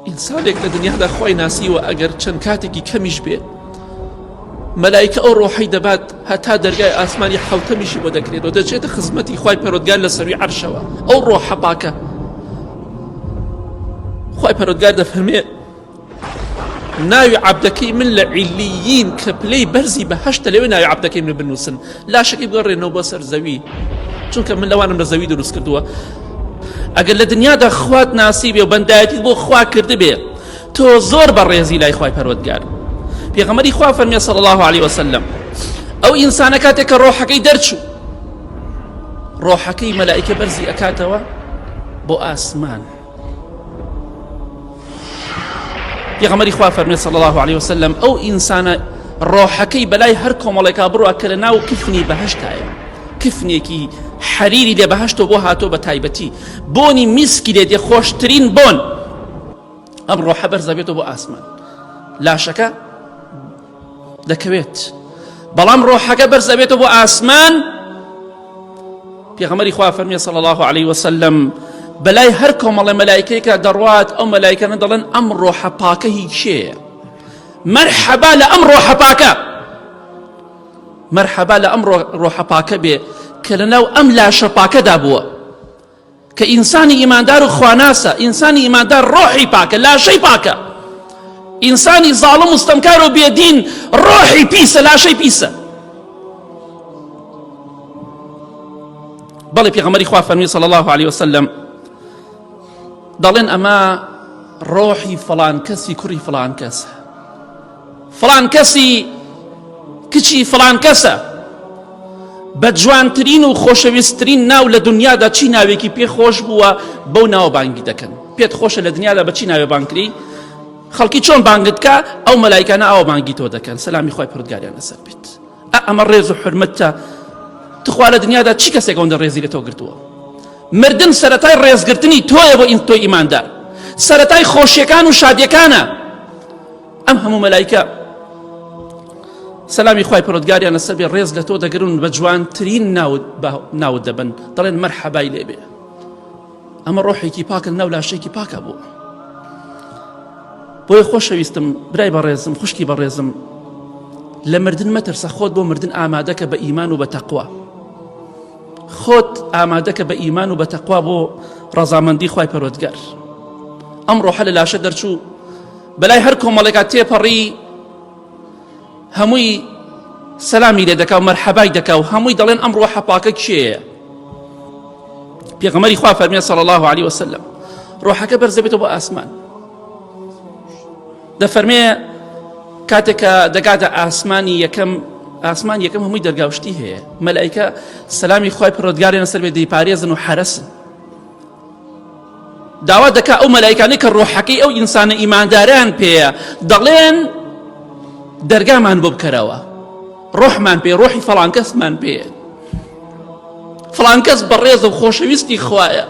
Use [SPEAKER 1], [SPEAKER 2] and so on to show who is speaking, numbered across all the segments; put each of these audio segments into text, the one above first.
[SPEAKER 1] ئینسانێک لە دنیادا خۆی ناسیوە ئەگەر چەند کاتێکی کەمیش بێ مەلایکە ئەو ڕۆحەی دەبات هەتا دەرگای ئاسمانی حوتەمیشی بۆ دەکرێت و دەچێتە خزمەتی خوای پەرۆدگار لە سەروی عەرشەوە ئەو ڕۆحە پاکە خوای پەرۆدگار دەفەرمێ ناوی عەبدەکەی من لە عیلیین کە پلەی بەرزی بەهەشتە لەوێ ناوی عەبدەکەی من بنووسن لاشەکەی بگەڕێنەوە بۆ سەر زەوی چونکە من لەوانم لە زەوی دروست کردووە ئەگەر لە دنیادا خوات ناسی بێ و بەندایەتیت بۆ خوا کردبێ تۆ زۆر بە ڕێزی لای خوای پەروەردگار پێغەمبەری خوا فەرمی صلی الله علیه وسلم ئەو ئینسانە کاتێک کە ڕۆحەکەی دەرچوو ڕۆحەکەی مەلائیکە بەرزی ئەکاتەوە بۆ ئاسمان پێغەمبەری خوا فەرمی صلی الله علیه وسلم ئەو ئینسانە ڕۆحەکەی بەلای هەر کۆمەڵێکا بڕوا کە لە ناو کفنی بەهشتایە کفنێکی حەریری لێ بەهشتەوە بۆ هاتۆ بە تایبەتی بۆنی میسکی لێ دێ خۆشترین بۆن ئەم ڕۆحە بەرزەبێتەوە بۆ ئاسمان لاشەکە دەکەوێت بەڵام ڕۆحەکە بەرز ئەبێتەوە بۆ ئاسمان پێغەمبەری خوا فەرمی صلی الله علیه وسلم بەلای هەر کۆمەڵە مەلایکەیەکە دەڕوات ئەو مەلایکانە دەڵێن ئەم ڕۆحە پاکە هی کێیە مەرحەبا لە ئەم ڕۆحە پاکە مەرحەبا لە ئەم ڕۆحە پاکە بێ کە لەناو ئەم لاشە پاکەدا بووە کە ئینسانی ئیماندار و خواناسە ئینسانی ئیماندار ڕۆحی پاکە لاشەی پاکە ئینسانی زاڵم و ستەمکار و بێدین ڕۆحی پیسە لاشەی پیسە بەڵێ پێغەمبەری خوا فەرمی صلی الله علیه وسلم دەڵێن ئەمە ڕۆحی فڵان کەسی کوڕی فڵان کەسە فڵان کەسی کچی فڵان کەسە بە جوانترین و خۆشەویستترین ناو لە دنیادا چی ناوێکی پێ خۆش بووە بەو ناوە بانگی دەکەن پێت خۆشە لە دنیادا بە چی ناوێ بانکری خەڵکی چۆن بانگت کە ئەو مەلایکانە ئەوە بانگی تۆ دەکەن سەلامی خۆی پردگاریان لەسەر بێت ئەمە ڕێز و حرمەتە تخوا لە دنیادا چی کەسێک ئەوەندە ڕێزی لە تۆ گرتووە مردن سەتای ڕێزگرتنی تۆیە بۆ ئین تۆی ئیماندار سەتای خۆشیەکان و شادیەکانە ئەم هەموو مەلایکە سەلامی خوای پەرۆدگاریان لەسەر بێ ڕێز لە تۆ دەگرن بە جوانترین ناوت ناوت دەبن دەڵێن مەرحەبای لێبێ ئەمە ڕۆحێکی پاکە ناو لاشێکی پاکە بوو بۆیە خۆشەویستم برای بەڕێزم خوشکی بەڕێزم لە مردن مەترسە خۆت بۆ مردن ئامادەکە بە ئیمان و بە تەقوا خۆت ئامادەکە بە ئیمان و بە تەقوا بۆ ڕەزامەندی خوای پەرۆدگار ئەم ڕۆحە لە لاشە دەرچوو بەلای هەر کۆمەڵێکا تێپەڕی هەمووی سەلامی لێ دەکا و مەرحەبای دەکا و هەمووی دەڵێن ئەم ڕۆحە پاکە کێیە پێغەمبەری خوا فەرمیێ صلی الله علیه وسلم ڕۆحەکە بەرز دەبێتەوە بۆ ئاسمان دەفەرمێ کاتێک کە دەگاتە ئاسمانی یەکەم ئاسمان یەکەم هەمووی دەرگاوشتی هەیە مەلایکە سەلامی خوای پەروەردگاریان لەسەر بێ دەیپارێزن و حەرەسن داوا دەکا ئەو مەلایکانەی کە ڕۆحەکەی ئەو ئینسانە ئیمانداران پێیە دەڵێن دەرگامان بۆ بکەرەوە ڕۆحمان پێ ڕۆحی فەڵان کەسمان پێ فڵان کەس بەڕێزە و خۆشەویستی خوایە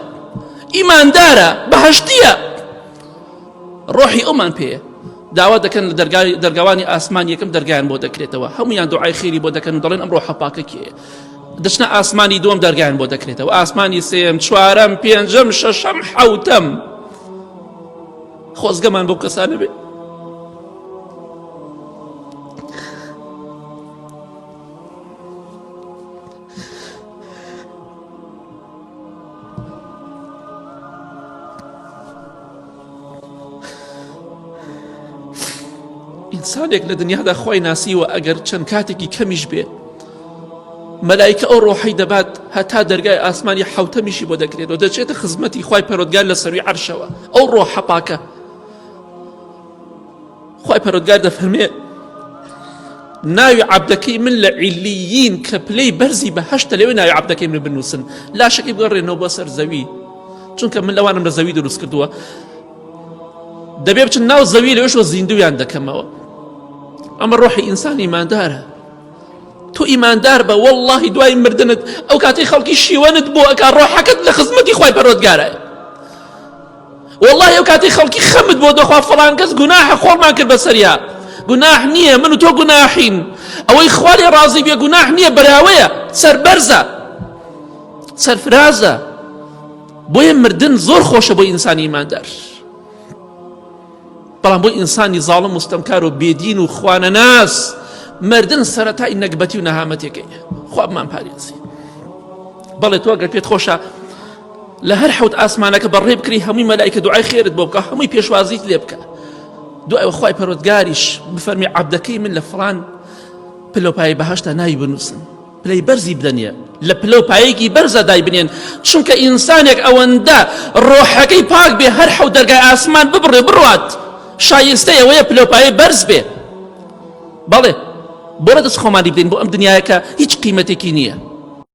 [SPEAKER 1] ئیماندارە بەهشتیە ڕۆحی ئەومان پێیە داوا دەکەن لە دەرگاوانی ئاسمان یەکەم دەرگایان بۆ دەکرێتەوە هەمویان دوعای خێری بۆ دەکەن و دەڵێن ئەم ڕۆحە پاکە کێیە دەچنە ئاسمانی دووەم دەرگایان بۆ دەکرێتەوە ئاسمانی سێم چوارەم پێنجەم شەشەم حەوتەم خۆزگەمان بۆ کەسانە بێ ئینسانێک لە دنیادا خۆی ناسیوە ئەگەر چەند کاتێکی کەمیش بێ مەلایکە ئەو ڕۆحی دەبات هەتا دەرگای ئاسمانی حوتەمیشی بۆ دەکرێت و دەچێتە خزمەتی خوای پەرۆدگار لە سەروی عەرشەوە ئەو ڕۆحە پاکە خوای پەرۆدگار دەفەرمێ ناوی عەبدەکەی من لە عیلیین کە پلەی بەرزی بەهەشتە لەوێ ناوی عەبدەکەی من بنووسن لاشەکەی بگەڕێنەوە بۆ سەر زەوی چونکە من لەوانم لە زەوی دروست کردووە دەبێ بچن ناو زەوی لەوێشەوە زیندویان دەکەمەوە ئەمە ڕۆحی ئینسان ئیماندارە تۆ ئیماندار بە واللهی دوای مردنت ئەو کاتەی خەڵکی شیوەنت بۆ ئەکا ڕۆحەکەت لە خزمەتی خوای پەروەردگارە وەڵاهی ئەو کاتەی خەڵکی خەمت بۆ دەخوا فڵان کەس گوناحە خۆڵمان کرد بەسەریا گوناح نییە من و تۆ گوناحین ئەوەی خوا لێ ڕازی بێ گوناح نییە بەراوەیە سەربەرزە سەرفرازە بۆیە مردن زۆر خۆشە بۆ ئینسانی ئیماندار. بەڵام بۆ ئینسانی زاڵم و ستەمکار و بێدین و خوانەناس مردن سەرەتای نەگبەتی و نەهامەتێکەیە خوا بمان پارێزی بەڵێ تۆ گەر پێت خۆشە لە هەر حوت ئاسمانەکە بەڕێ بکری هەمووی مەلایکە دوعای خێرت بۆ بکە هەمووی پێشوازیت لێ بکە دوای خوای پەروەردگاریش بفەرمی عەبدەکەی من لە فڵان پلۆپای بەهشتا ناوی بنووسن پلەی بەرزی بدەنێ لە پلە و پایەکی بەرزە دایبنێن چونکە ئینسانێک ئەوەندە ڕۆحەکەی پاک بێ هەر حەوت دەرگای ئاسمان ببڕێ بڕوات شایستەی ئەوەیە پلە و پایەی بەرز بێ بەڵێ بۆ دەست خۆمانی بدەین بۆ ئەم دنیایەکە هیچ قیمەتێکی نییە.